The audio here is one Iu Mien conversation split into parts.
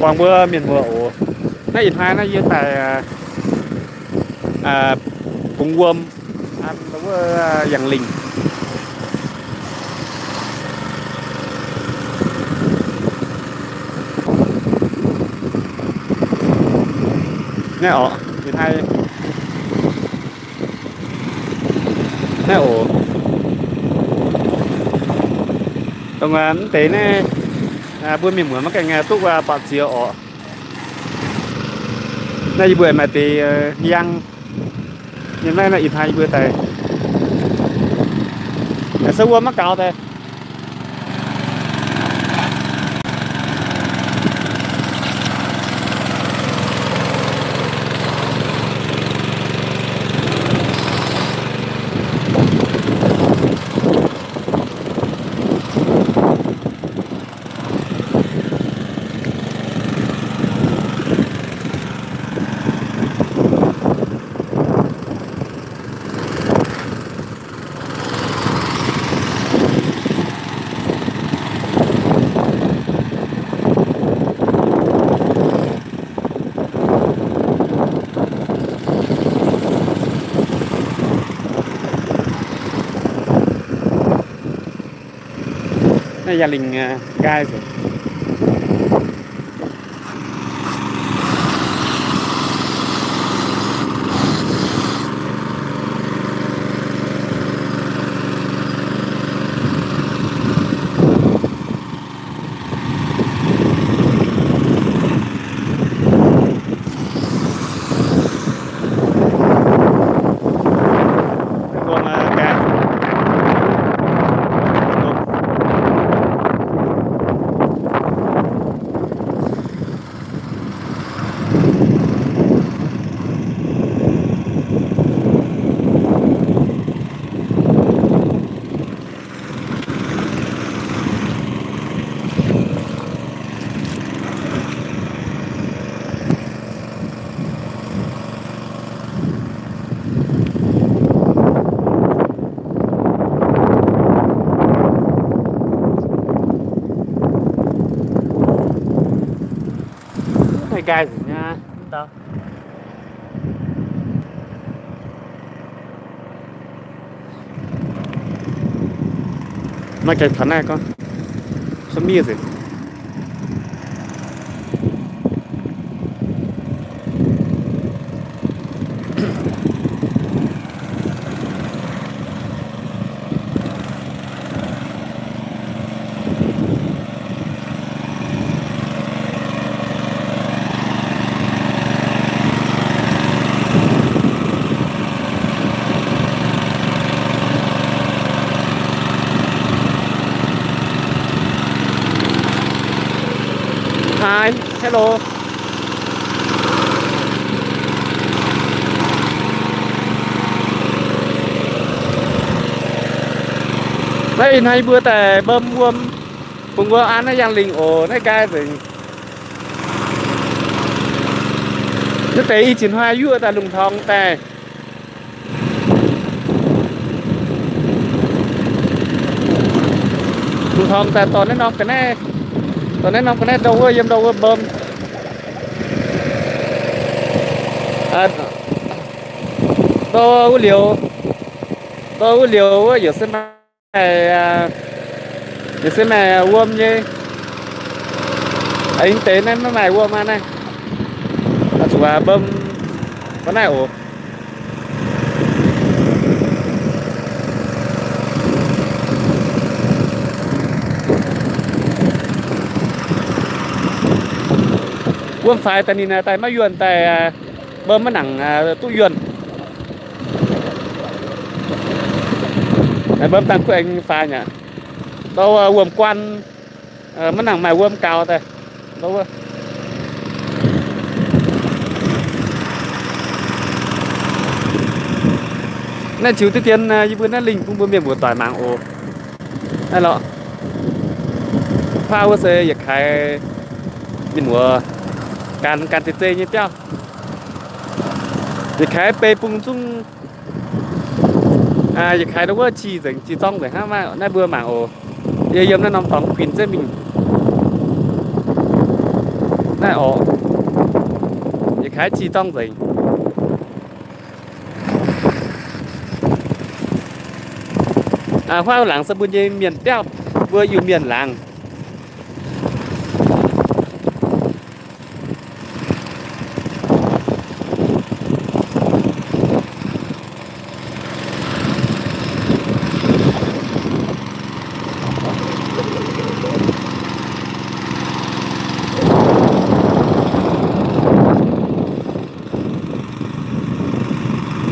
Buangh mbuo mienh muoz oc. Naaiv ih hnoi naaiv yie daaih bungx wuom an wuov Yangh Lingh. Naaiv oc, ih hnoi naaiv oc. Dongh mv deix naaiv mbuo mienh muoz maiv gaengh duqv buatc ziex oc. Naaiv yie mbuo maaih deix hiang nyei. Naaiv ih hnoi yie mbuo daaih se wuom maiv gaux daaih. Naaiv Yangh Lingh nqaai nzengc. Naaiv nqaai nzengc nyei, mv dau. Maiv gaengh taux naaiv gorngv, cuotv miev nzengc. Hi, hello. Naaiv ih hnoi mbuo daaih mbom wuom, bungx wuom an naaiv Yangh Lingh oc. Naaiv nqaai nzengc. Naaiv deix i ziex hnoi yuoqv daaih lungh torngx daaih. Lungh torngx daaih dorh naaiv norm ga'naaiv, dorh naaiv norm ga'naaiv ndau wuov, yiem ndau wuov mbom. Ndau wuov liuz, ndau wuov liuz wuov yaac se maaih, yaac se maaih wuom nyei. Aengx deix naaiv maiv maaih wuom aqv naaiv. Zuqc mbom ga'naaiv oc. Wuom faix daaih ninh daaih maiv yuonh daaih, mbom maiv nangc duqv yuonh. Mbom dangh kuv aengx faix aqv. Ndau wuom guan, maiv nangc maaih wuom gaux daaih. Naaiv ziux diqv dien yie mbuo naaiv lingh bun mbuo mienh muoz-doic mangc oc. Naaiv lorqc, paav wuov se yietc kaaix mienh muoz gan gan zeiz zeiz nyei biauv. Yietc kaaix bei bung zungv, yietc kaaix ndau wuov qiex nzengc, qiex zorng nzengc hnangv. Naaiv mbuo mangc oc. Yie yiem naaiv norm dorngx guinh zengv mingh. naaiv orqc. Yietc kaaix jiex zorng nzengc. Huaav laangz se mbuo nyei mienh biauv, mbuo Iu-Mienh laangz.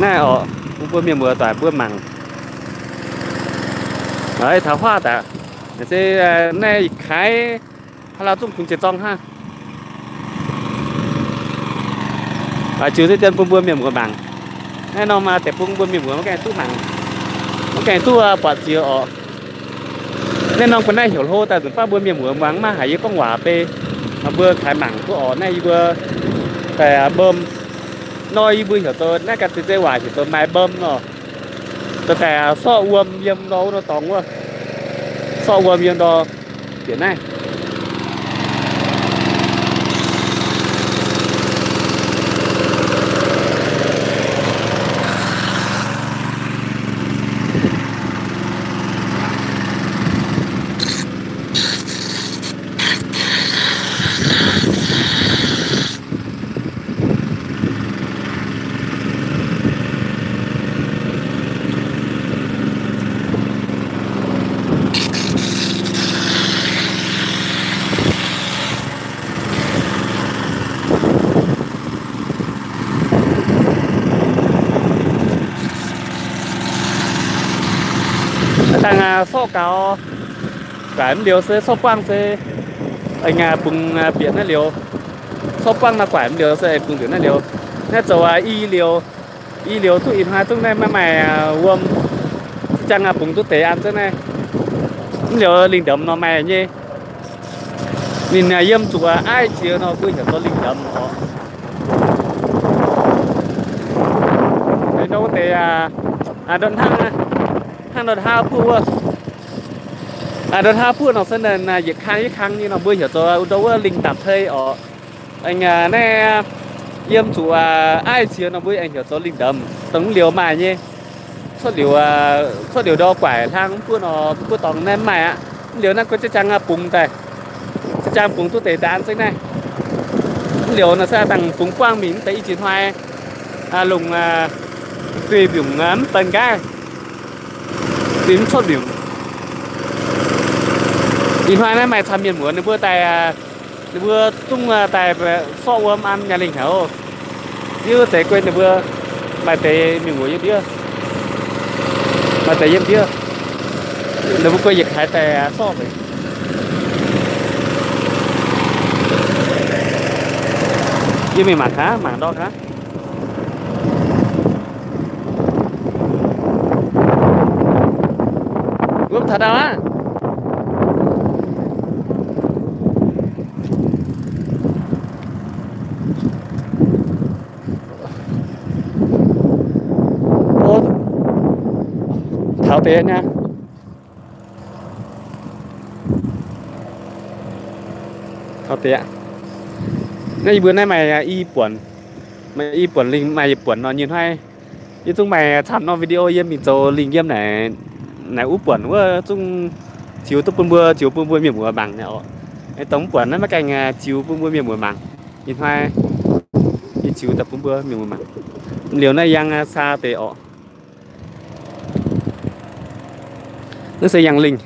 Naaiv orqc, bun mbuo mienh muoz doic mbuo mangc. Taux huaav daaih, se naaiv yietc kaaix haaix lauh zungv kungx jiex zorng hnangv. Ziux se dien bun mbuo mienh muoz mangc. Naaiv norm deix bun mbuo mienh muoz maiv gaengh duqv mangc, maiv gaengh duqv buatc jiex orqc. Naaiv norm ga'naaiv heuc hlo daaih nzunc baav mbuo mienh muoz muangx maiv haiz yie gorngv waac beiv, mbuo kaaix mangc duqv orqc. Naaiv yie mbuo daaih mbom nor, yie mbuo heuc zoux naaiv ganh zeiv zeiv waac heuc zoux maaih mbom nor. Daaih daaih sorqv wuom yiem nor wuov nor dorngx wuov, sorqv wuom yiem nor bieqc naaiv. Dangh sorqv gaux, guaaic mv liuz se sorqv buangv se aengx bungx bieqc naaiv liuz. Sorqv buangv nor guaaic mv liuz se aengx bungx bieqc naaiv liuz. Naaiv zoux i liuz, i liuz duqv ih hnoi zungv naaiv maiv maaih wuom, jang bungx duqv deix an zengv naaiv. Mv liuz lingh ndamx nor maaih nyei. Ninh yiem zuqc aiv jiex nor mbuo heuc zoux lingh ndamx orqc. Nor wuov deix ndon hnangv, hnangv ndon haav buov wuov, ndon haav buov nor se yietc kang yietc kang nyei nor mbuo heuc zoux ndon wuov lingh ndapc hei orqc. Aengx naaiv yiem zuqc aiv jiex nor mbuo aengx heuc zoux lingh ndamx, dongh mv liuz maaih nyei. Cuotv liuz, cuotv liuz ndau guaaic hlang mv buov nor, mv buov dorngx naaiv mv maaih aqv. Mv liuz naaiv guei jienv jang bungx daaih, jienv jang bungx duqv deix daan zengv naaiv. Mv liuz nor se dangh bungx buangv mingh deix i jiex hnoi, lungh duih mbiungc mv benx nqaiv, duih mv cuotv mbiungc. Ih hnoi naaiv maaih camv mienh muoz ninh mbuo daaih, ninh mbuo zungv daaih sorqv wuom an nyaah lingh haic oc. Yie wuov deix guei ninh mbuo maaih deix mienh muoz yiem ndiev, maaih deix yiem ndiev. Ninh mbuo guei yietc kaaix daaih sorqv nzengc. Yie mingh mangc gaax, mangc ndortv gaax. Wuov taux ndau aqv. Taux deix aqv. Taux deix aqv. Naaiv yie mbuo naaiv maaih i buonc, maaih i buonc lingh, maaih yietc buonc nor nyei hnoi. Yie zungv maaih camv norm video yie mingh zoux lingh yiem naaic, naaic wuov buonc wuov zungv ziux duqv bun mbuo, ziux bun mbuo mienh muoz mangc naaic oc. Dongh mv buonc naaiv maiv gaengh ziux bun mbuo mienh muoz mangc. Ih hnoi yie ziux daaih bun mbuo mienh muoz mangc. Liuz naaiv yangh saa deix orqc. Naaiv se yangh lingh.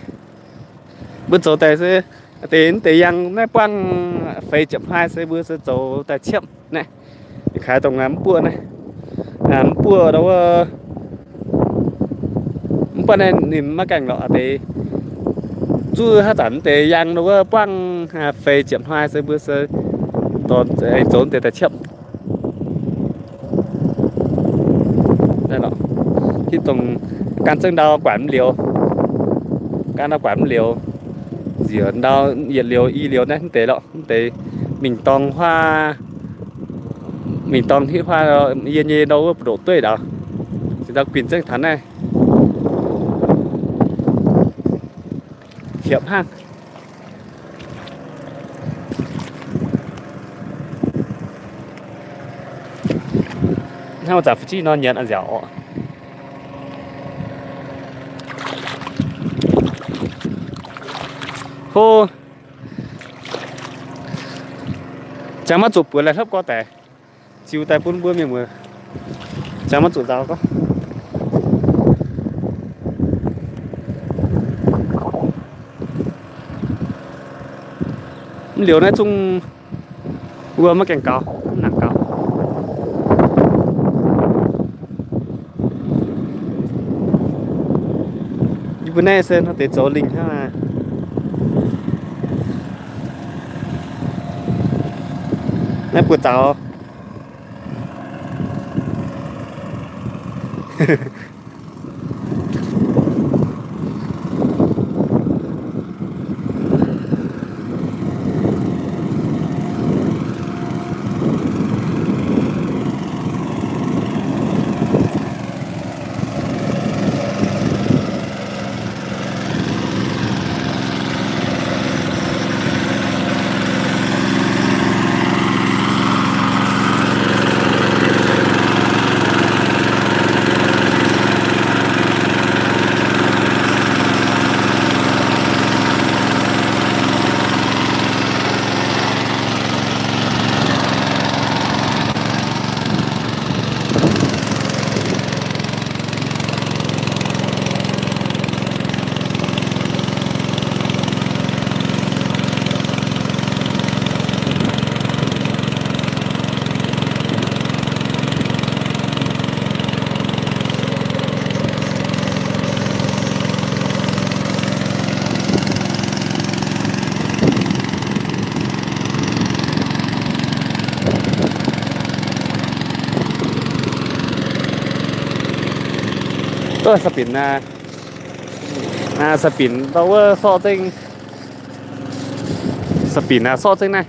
Mbuo zoux daaih se deix, deix yangh naaiv buangv feix ziepc hnoi se mbuo se zoux daaih ciepv naaiv. Yietc kaaix dongh mv buoqv naaiv, mv buoqv ndau wuov, mv buoqv naaiv ninh maiv gaengh lorqc deix. Zuqc haaix zanc deix yangh ndau wuov buangv feix ziepc hnoi se mbuo se zoux deix daaih ciepv. Hitv dongh gan zengv ndau guaaic mv liuz, gan ndau guaaic mv liuz, nziec ndau yietc liuz i liuz naaiv mv deix lorqc, mv deix mingh dorng huaav, mingh dorng hitv huaav yie nyei ndau wuov buoz-ndoqv dueiv ndau, zinh ndau guinh zengv taux naaiv hiepv hnangv. Hnangv zanc fu'jueiv nor nyanc a'nziaauc oc. Ho, jangx maiv zuqc buoz laih hlopv gorx daic, ziux daaih bun mbuo mienh muoz. Jangx maiv zuqc nzaaux gorngv. Mv liuz naaiv zungv wuov maiv gaengh gaux, mv nangc gaux. Yie mbuo naaiv se hnangv deix zoux lingh hnangv. Naaiv buoz-zaux. Ov, saa-binc aac, saa-binc ndau wuov sorqv zengv, saa-binc aac sorqv zengv naaiv,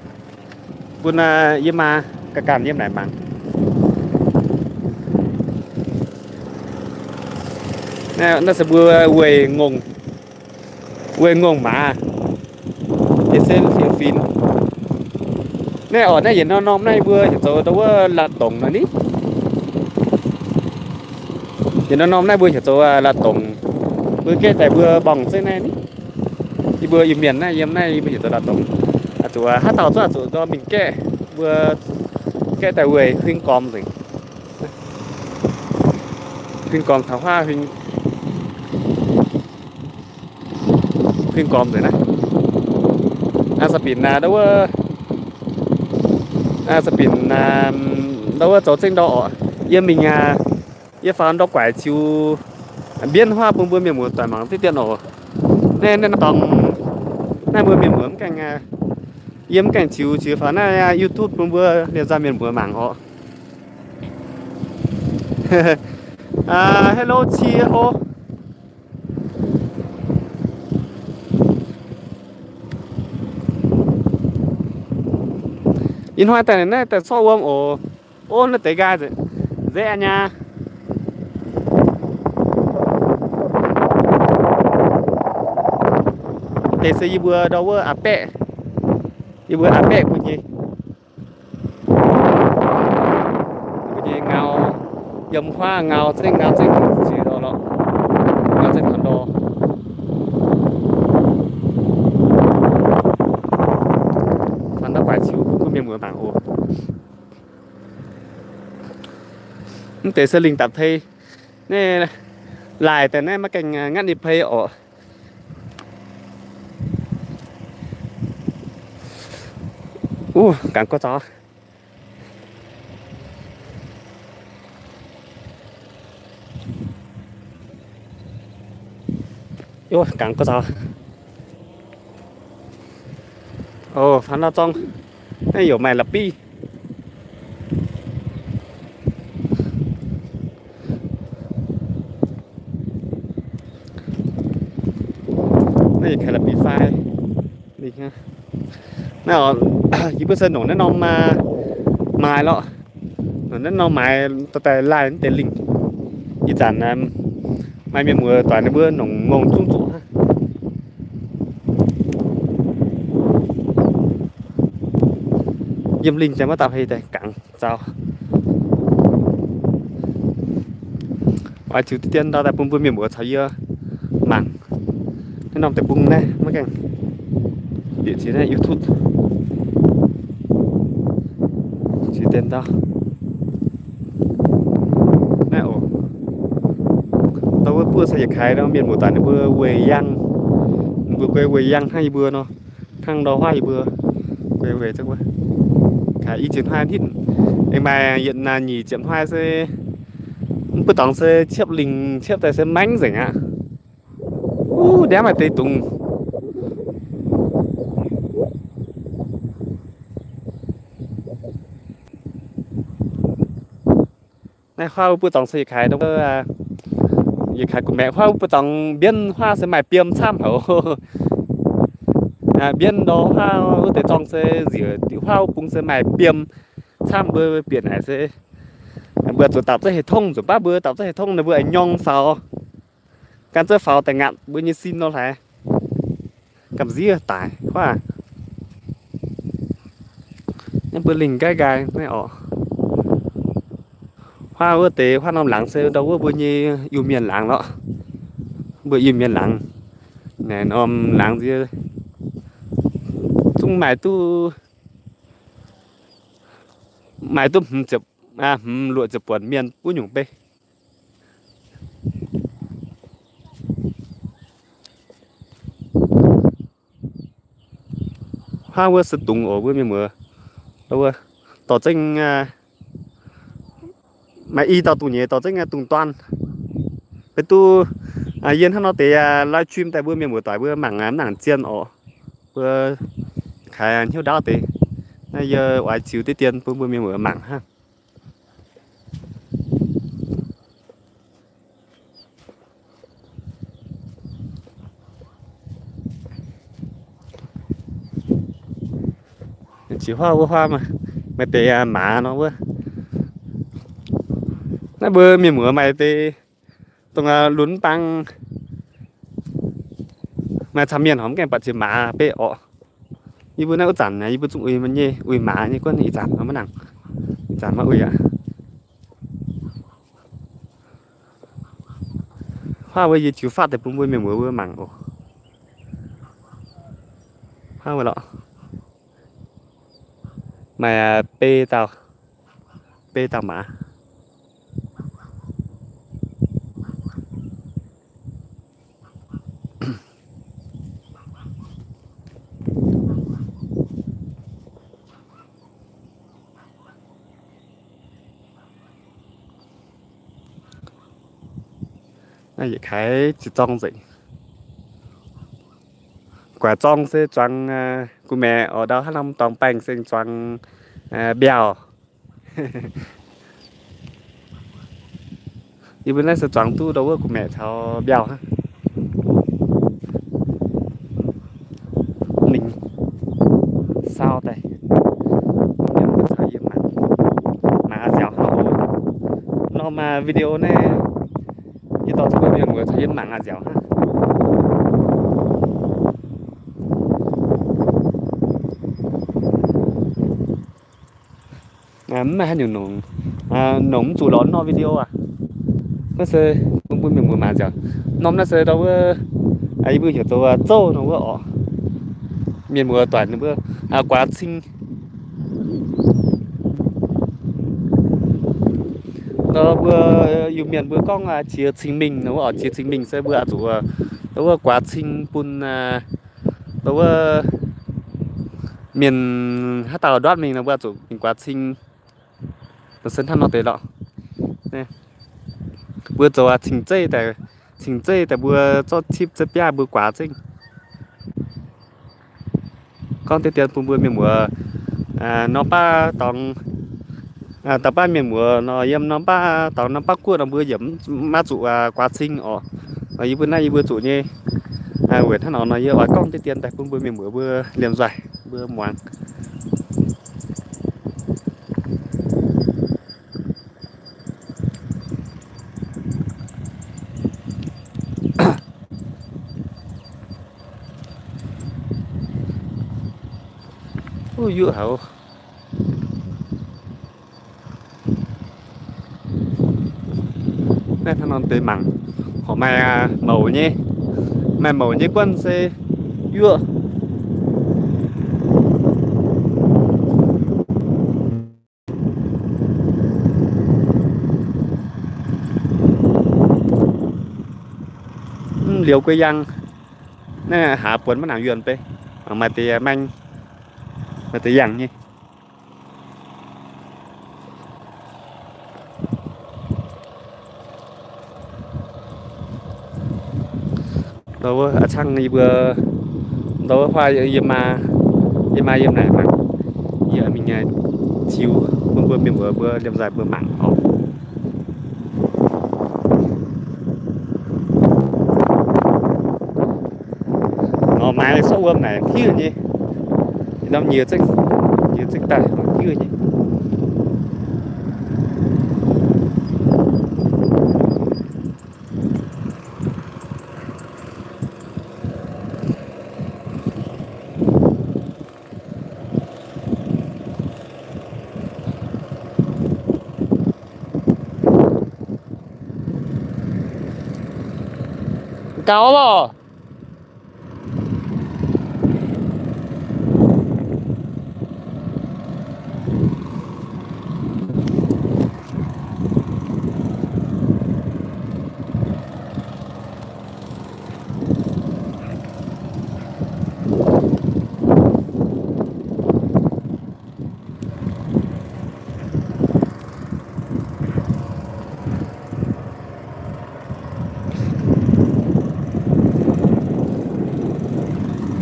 bun yie maa ganh ganh yiem naaic mangc. Naaiv se mbuo weih ngongh, weih ngongh maaz, yietc se finx. Naaiv oc, naaiv yietc norm-norm naaiv mbuo heuc zoux ndau wuov latc dongc nor ni. Yietc norm-norm naaiv mbuo heuc zoux latc dongc. Mbuo gaeqv daaih mbuo mborngz zeiv naaiv ni. Yie mbuo Iu-Mienh naaiv yiem naaiv yie mbuo heuc zoux latc dongc. Zuqc haaix dauh zungv zuqc ndorm mingh gaeqv, mbuo gaeqv daaih weih huing gormx nzengc. Huing gormx taux huaav huing, huing gormx nzengc naaiv. Aa, saa-binc aac, ndau wuov, aa, saa-binc aac, ndau wuov zoux zengv ndau oc. Yiem mingh aac, yie faaux ndau guaaic ziux mbienv huaav bun mbuo mienh muoz doic mangc diqv dien oc. Naaiv, naaiv dorngx naaiv mbuo mienh muoz mv gaengh, yie mv gaengh ziux, ziux faaux naaiv YouTube bun mbuo liemh nzangc mienh muoz mangc oc. Hello, Qie Ho. Ih hnoi daaih naaiv daaih sorqv wuom oc. Ov, naaiv deix nqaai nzengc aqv nyei. Deix se yie mbuo ndau wuov a'baeqv, yie mbuo a'baeqv mbuo nyei, mbuo nyei ngau, yiem huaav ngau zengv, ngau zengv ziux ndor lorqc, ngau zengv taux ndor. Faaux ndau guaaic ziux bun mienh muoz mangc oc. Mv deix se lingh dapc tei. Naaiv laaih daaih naaiv maiv gaengh ngatv ninh pei oc. Uv, gangx gorx zaux. Uv, gangx gorx zaux. Oc, faaux nor zorng. Naaiv yaac maaih la'bieiv. Naaiv yietc kaaix la'bieiv fai. Naaiv oc, yie mbuo se nongc naaiv norm maaiz lorqc. Nongc naaiv norm maaiz dorh daaih laaih naaiv deix lingh. Ih zanc maaih mienh muoz doic ninh mbuo nongc ngongh zungv zuqc hnangv. Yiem lingh jaax maiv dauh hei daaih gangx zaux. Baaix ziux diqv dien ndau daaih bun mbuo mienh muoz caux yie mangc naaiv norm deic-bung naaiv maiv gaengh bieqc ziex naaiv YouTube. Ziex dien ndau naaiv oc. Ndau wuov buov se yietc kaaix nor mienh muoz-doic ninh mbuo weic yangh, ninh mbuo guei weic yangh hnangv yie mbuo nor, hnangv ndau huaav yie mbuo guei weic zengv wuov. Kaaix i ziex hnoi hitv, aengx maaih yietc nyic ziepc hnoi se mv buov dorngx se ciepv lingh ciepv daaih se maengx nzengc aqv. Wuov ndiangv maaih deix dungz. Naaiv huaav wuov buov dorngx se yietc kaaix, yietc kaaix gu'maeqc huaav wuov buov dorngx mbienv huaav se maaih biem camv haic. Mbienv ndau huaav wuov deix zorng se nziec huaav wuov bung se maaih biem camv, mbuo bieqc naaic se mbuo zuqc dapc zengv hec tongv, nzunc baav mbuo dapc zengv hec tongv nor mbuo aengx nyorng faaux, gan zengv faaux daaih ngaatc mbuo nyei sin nor hlaaix. Gamh nziev daic huaav. Naaiv mbuo lingh nqaiv nqaai naaiv orqc. Huaav wuov deix huaav norm laangz se ndau wuov mbuo nyei Iu-Mienh laangz lorqc. Mbuo Iu-Mienh laangz, naaiv norm laangz nziex zungv maaih duqv, maaih duqv hmz ziepc, hmz luoqc ziepc buonc mienh wuov nyungc bei. Huaav wuov se dungz oc mbuo mienh muoz. Dorh zengv maaih i dauh dungz nyei, dorh zengv dungz duan. Beiv duqv yie hnangv nor deix live stream daaih mbuo mienh muoz-doic mbuo mangc mv nangc zien oc. Mbuo kaaix hnyouv ndaauv deix, naaiv yie oix ziux diqv dien bun mbuo mienh muoz mangc hnangv. Qiex huaav wuov huaav maaih deix maaz nor wuov. Naaiv mbuo mienh muoz maaih deix dongh lunx baang maaih camv mienh horpc mv gaengh buatc jiex maaz beiv orqc. Yie mbuo naaiv wuov zanc yie mbuo zungv uix nyei, uix maaz nyei guonv ih zanc maiv nangc, ih zanc maiv uix aqv. Huaav wuov yie ziux faatv deix bun mbuo mienh muoz mbuo mangc oc. Huaav wuov lorqc, maaih beiv dauh, beiv dauh maaz. Naaiv yietc kaaix ziex zorng nzengc. Guaax zorng se zuangx gu'maeqc oc, ndau haaix norm dorngx baengh se zuangx mbiauh. Yie mbuo naaiv se zuangx duqv ndau wuov gu'maeqc caux mbiauh hnangv. Mingh sau daaih, mangc a'nziaauc hnangv oc. Norm video naaiv yie dorh zuqc mbuo mienh muoz caux yie mangc a'nziaauc hnangv. Mv maaih haaix nyungc nongc, nongc mv zuqc lorz norm video aac. Naaiv se bun mbuo mienh muoz mangc a'nziaauc. Norm naaiv se ndau wuov, yie mbuo heuc zoux zouv nor wuov orqc. Mienh muoz doic ninh mbuo guaax cing. Ndau mbuo Iu-Mienh mbuo gorngv qiex cing mingh nor wuov orqc. Qiex cing mingh se mbuo oix zuqc ndau wuov guaax cing bun ndau wuov mienh haaix dauh ndortv mingh nor mbuo oix zuqc mingh guaax cing. Nor se hnangv nor deix lorqc. Mbuo zoux cing zeiv daaih, cing zeiv daaih mbuo zorqv cipv zeiv biaav mbuo guaax zengv. Gorngv deix dien bun mbuo mienh muoz norm baav dorngx, dauh baav mienh muoz nor yiem norm baav dorngx norm baav guoqv nor mbuo yaac maiv zuqc guaax cing orqc. Yie mbuo naaiv yie mbuo zuqc nyei. Weic hnangv nor nor yie oix gorngv deix dien daaih bun mbuo mienh muoz mbuo liemh nzoih mbuo muangx. Wuov yuqv haic. Naaiv hnangv nor deix mangc, horpc maaih mouc nyei, maaih mouc nyei guanh se yuoqv. Mv liuz guei yangh, naaiv haaz buonc maiv nangc yuonh bei, mangc maaih deix maeng, maaih deix yangh nyei. Ndau wuov cangv yie mbuo, ndau wuov huaav yie maa, yie maa yiem naaic mangc, yie mingh ziux bun mbuo mienh muoz mbuo liemh nzaaih mbuo mangc oc. Nor maaiz sortv wuom naaic hiuv nyei, norm nyiec zengv, nyiec zengv daaih hiuv nyei. Gaux loh.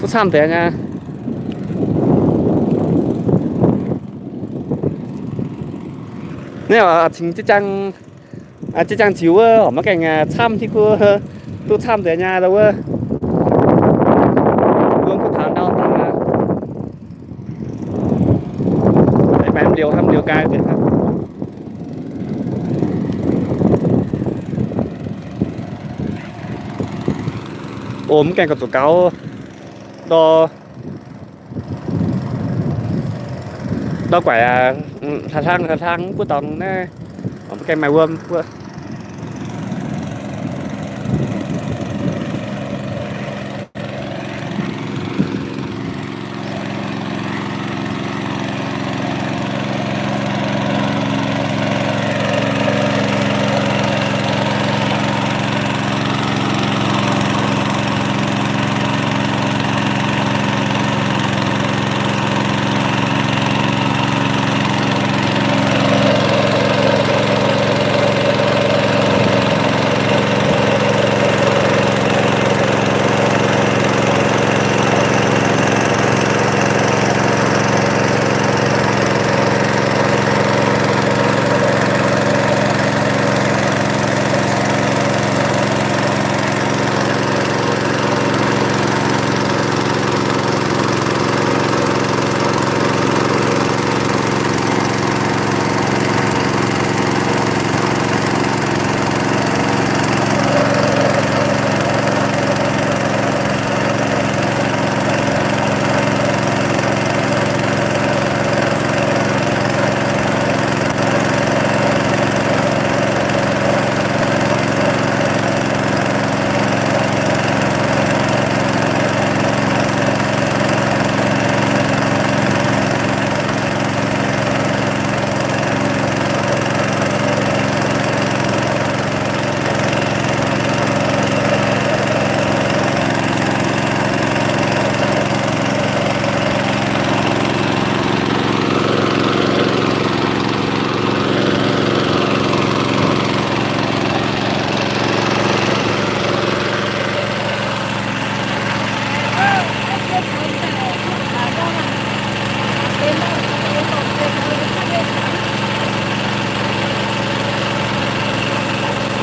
Duqv camv deix nyei. Naaiv oix cingx jienv jangx ziux wuov, maiv gaengh camv hiuv kuv, duqv camv deix nyei wuov. Wuom kuv taux ndau dangh aqv. Maaih mv liouh hnamv liouh nqaai deix hnangv. O, mv gaengh gauh zuqc gaux ndor, ndor guaic aac, hlang hlang mv buov dorngx naaiv, mv gaengh maaih wuom wuov.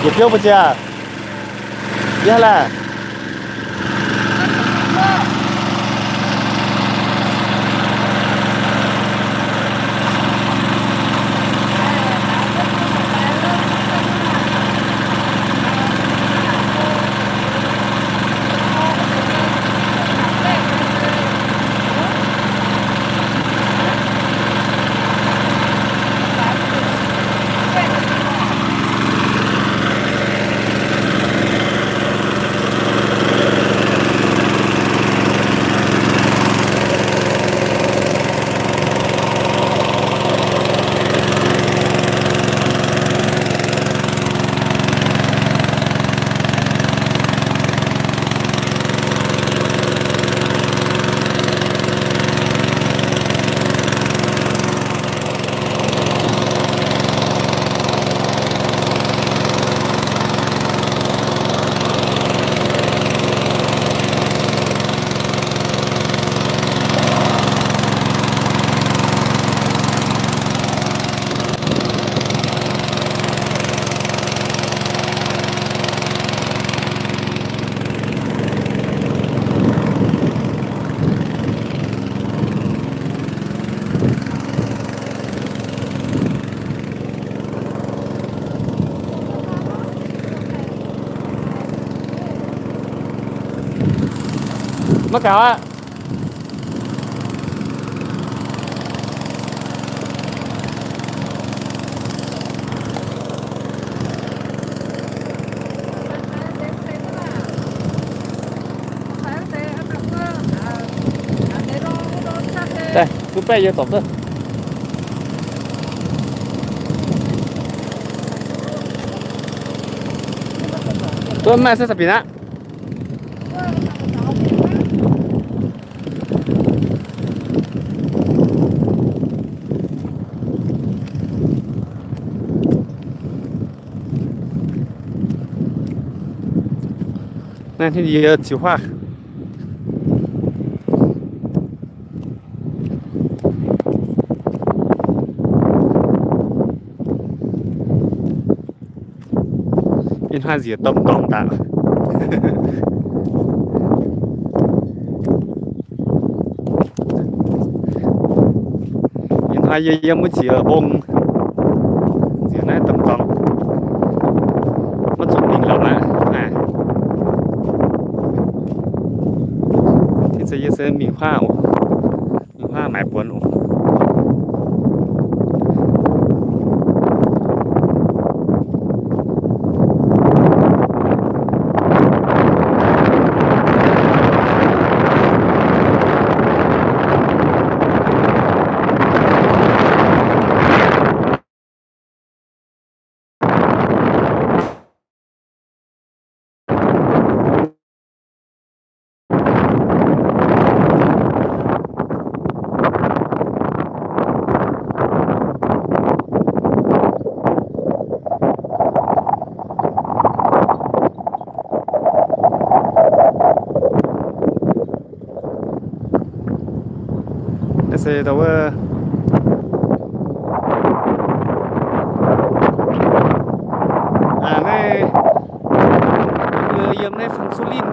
Yietc biouv mbu'ziex? Yie laeh. Maiv gaux aqv. Daaih, duqv baeqv yie zorpc duqv. Duqv maaih se sa'binc aqv. Naaiv yie ziux huaav. Ih hnoi nziex domh dorngx daaih. Ih hnoi yie yiem wuov jiex mbong, nziex naaiv domh dorngx, maiv zuqc mingh lorqc aqv. Ih zanc yie se mingh huaav oc. Mingh huaav maaiz buonc oc. Naaiv se ndau wuov, naaiv, yiem naaiv Fun Su Linh,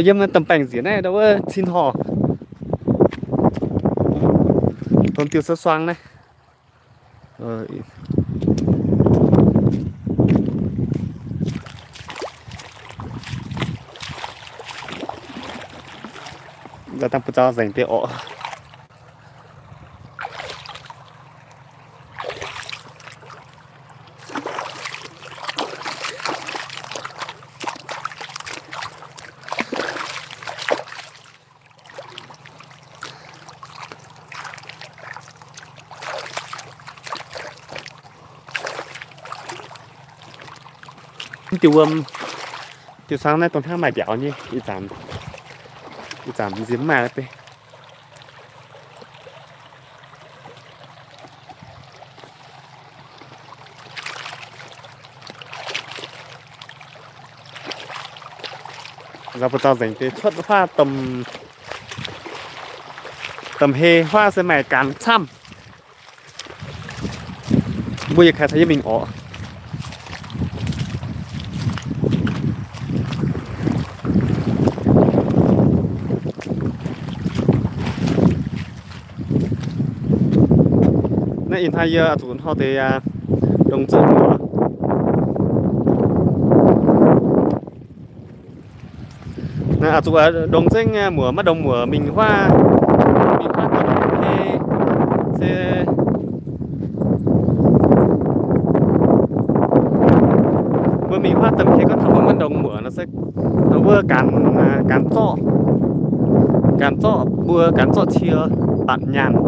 yiem naaiv domh baengh nziex naaiv ndau wuov cin horh, domh diuh suang suang naaiv. Dangh bun zaux nzengc deix orqc. Diuh wuom, diuh suang naaiv dongh hnangv maaih mbiauz nyei, ih zanc, ih zanc nziex mv maaih deix. Nzauh ba'zauh nzengc deix cuotv huaav domh, domh hei huaav se maaih gaanx camv. Mbuo yietc kaaix taux yie mingh orqc. Naaiv ih hnoi yie zuqc hnoi deix ndongc zengv muoc. Naaiv zuqc ndongc zengv muoc, maiv ndongc muoc mingh huaav, mingh huaav domh hei se mbuo mingh huaav domh hei gorngv taux mbuo maiv ndongc muoc nor se wuov gaanx, gaanx zorqv, gaanx zorqv mbuo gaanx zorqv cie batc nyaanh.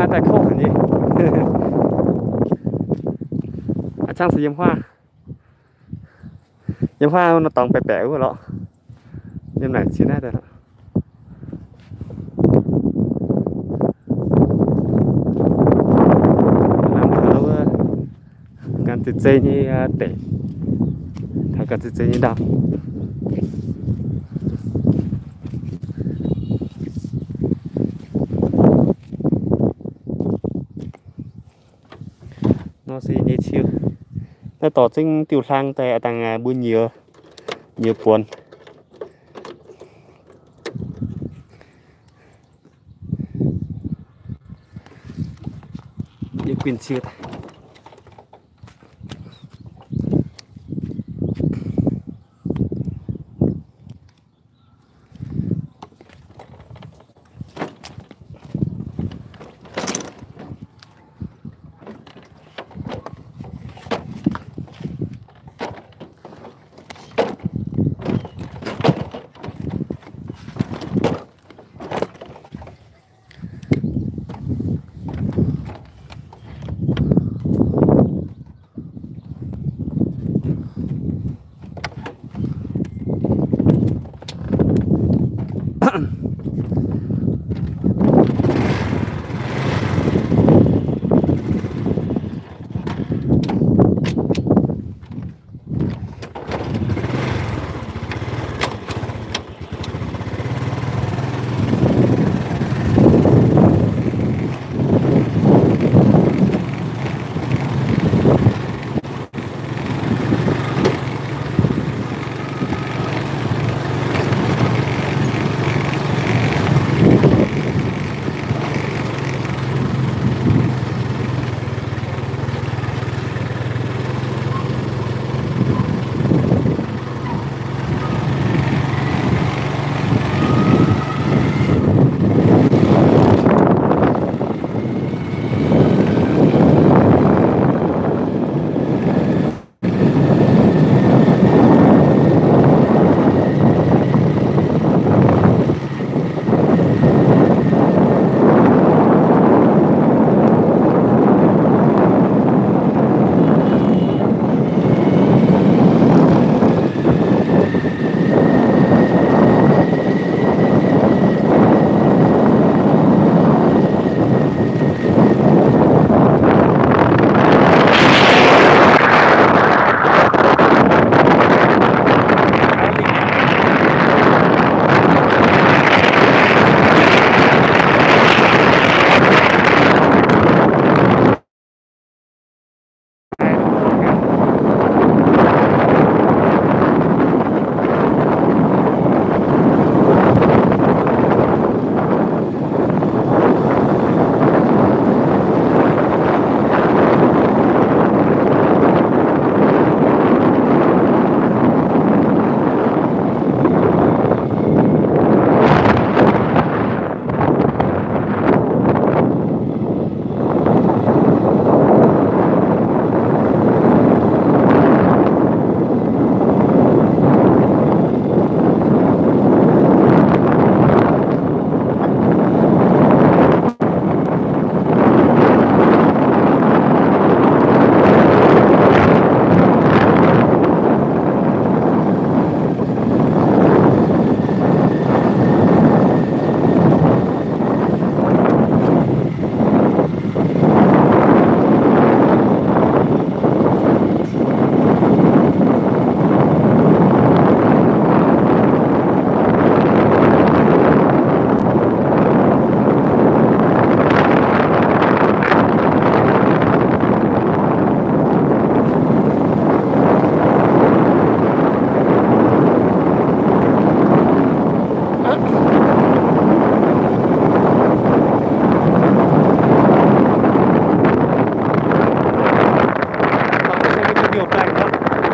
Daaih kouv haic nyei. A'cangv se yiem huaav, yiem huaav nor dorngx baeqc baeqc wuov lorqc. Yiem naaic cin naaiv daaih lorqc. Lamh taux wuov ganh zeiz-zeiv nyei deic, taux ganh zeiz-zeiv nyei ndau. Nor se nyei ciu. Naaiv dorh zengv diuh hlang daaih dangh mbuo nyiex, nyiex buonc. Yie guinh ciu daaih.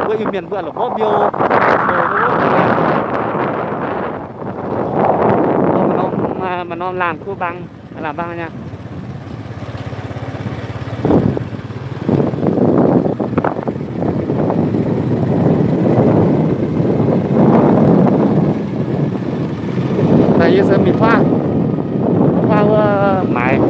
Mbuo Iu-Mienh mbuo la'mborqv mbiouh. Maaih norm laangh kuv mbaang, laangh mbaang nyei. Naaiv yie se mingh huaav, huaav wuov maaiz.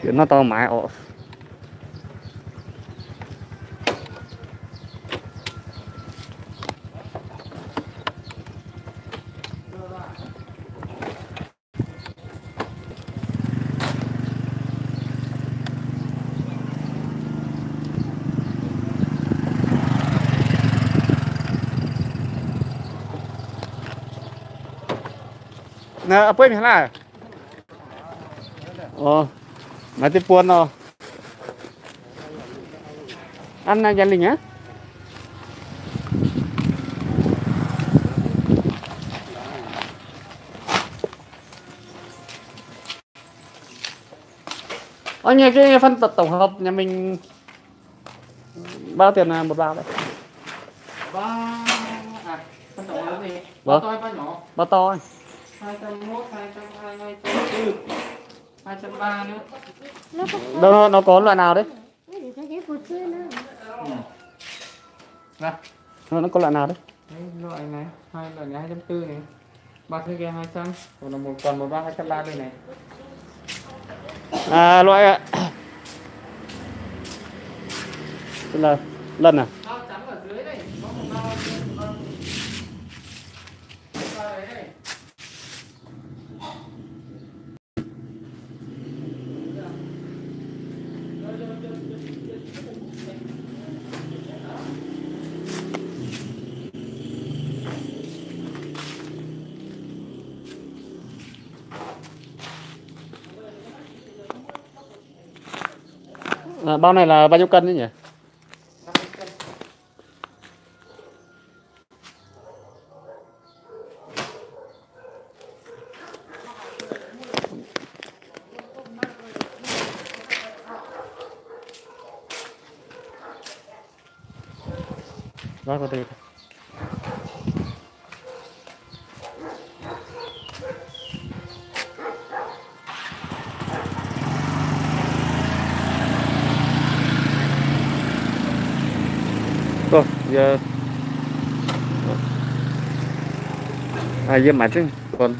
Yietc norm dorngx maaiz oc. Naaiv, bueiv mingh haaix laanh? Ov, maaih deix buonc nor. An naaiv Janx Lingh aqv. Ov, nyei gengh phân tổng hợp nhà mình báo tiền là một bao đấy. Báo, à, phân tổng hợp gì? Báo to hay báo nhỏ? Báo to ấy. Hai trăm mốt, hai trăm hai, hai trăm tư, hai trăm ba nữa. Đâu, nó, nó có loại nào đấy? Nó có loại nào đấy? Đấy, loại này, hai loại này, hai trăm tư này. Ba cái kia hai trăm, còn là một, còn một bao hai trăm ba đây này. À, loại ạ. Tức là lợn à? Bao trắng ở dưới này, có một bao, một bao. Một bao đấy này. À, bao này là bao nhiêu cân đấy nhỉ? Ov, yie, yie maiv zengc buonc.